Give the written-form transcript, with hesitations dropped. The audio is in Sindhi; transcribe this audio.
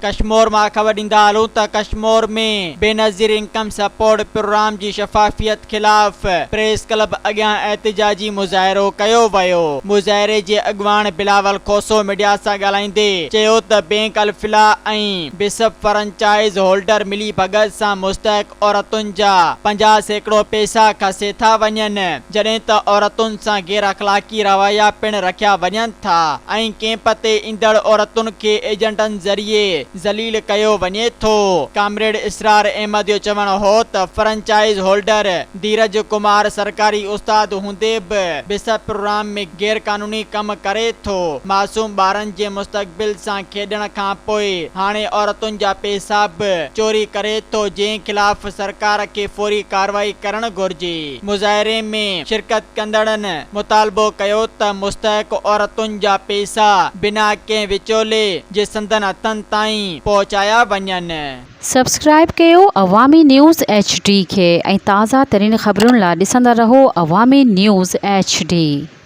ڪشمور مان خبر ڏيندا هلون ته Kashmore ۾ Benazir income support programme جي شفافيت خلاف پريس ڪلب اڳيان احتجاجي مظاهرو ڪيو ويو. مظاهري جي اڳواڻ بلاول کوسو ميڊيا سان ڳالهائيندي چيو ته بينڪ الفلاح ۽ بسپ فرنچائز هولڊر ملي ڀڳت سان مستحق عورتن جا 50% پئسا کسي ٿا وڃن، جڏهن ته عورتن سان غير اخلاقي رويا پڻ رکيا وڃن ٿا ۽ ڪئمپ تي ايندڙ عورتن کي ايجنٽن ذريعي ذليل ڪيو وڃي ٿو. ڪامريڊ اسرار احمد جو چوڻ هو ته فرنچائز هولڊر ڌيرج ڪمار سرڪاري استاد هوندي به بسپ پروگرام ۾ غير قانوني ڪم ڪري ٿو، معصوم ٻارن جي مستقبل سان کيڏڻ کان پوء هاڻي عورتن جا پئسا به چوري ڪري ٿو جنهن خلاف سرڪار کي فوري ڪارروائي ڪرڻ گهرجي. مظاهري ۾ شرڪت ڪندڙن مطالبو ڪيو ته مستحق عورتن جا پئسا بنا ڪنهن وچولي جي سندن هٿن تائين پهچايا وڃن. سبسڪرائيب ڪيو عوامي نيوز ايڇ ڊي کي ۽ تازه ترين خبرن لا ڏسندا رهو عوامي نيوز ايڇ ڊي.